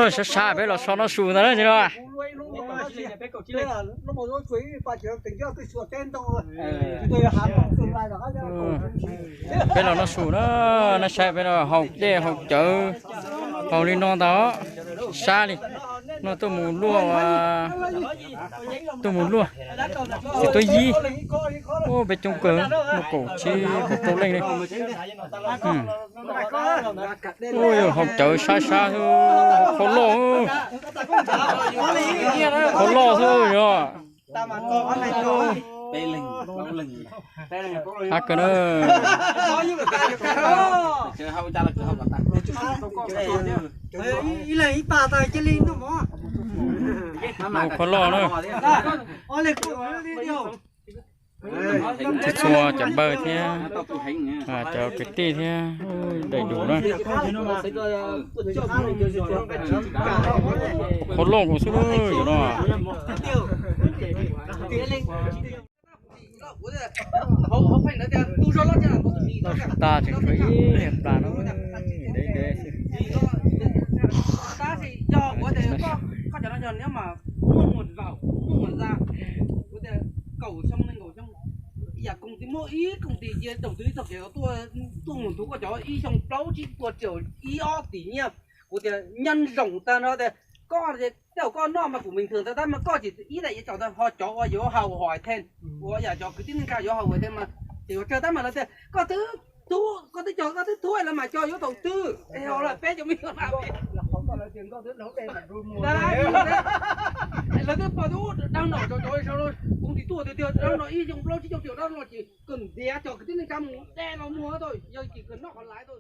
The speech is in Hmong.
Sab sab peb los so noj su ntag na no. Peb los noj su na, nej saib peb no haus dej haus cawv, haus li no ntag, sab li no tuaj mus luaj, tuaj mus luaj, txiv tuab yib, peb coob kawg, muaj kaum tsib kaum rau leej li. Ua yog haus cawv sab sab, qhov loj, qhov loj xwb yog. Hab kawg na. Qhov loj na. Txhua txhua cov npawg thiab cov kwv tij thiab, daim duv na. Qhov loj nkaus xwb yuav no. Tas tseem tshuav ib niag plas no, dev dev xwb. Ib yam koom tis muaj ib koom tis cia raug twg ib txoj kev tuaj mus nthuav koj cov ib xyoo plaub tsib puas triệu ib ob tỷ nyiaj, kuv tias nyob zoo tag nrho tias koj, tej zaum koj noj mas kuv bình thường tag tab mas koj tsis ib daim yeej tsaus ntawd ho cov uas yuav haus hỏi thêm, uas yam cov kwv tij neej tsa yuav haus hỏi thêm mas ces yuav tsawg tab mas lawv tias koj twb thub, koj twb cog koj twb thub lawv mas cog yuav thaum twg es ho lawm peb cov me nyuam na. Lawv twb pom tus dag nom cov cov sau kuv tis tuaj tiag tiag dag nom ib xyoo plaub tsib caug triệu dag nom ces kawg ntiav cov kwv tij neej tsa mus de los muag tau, yog ces kawg noj qhov laiv tau.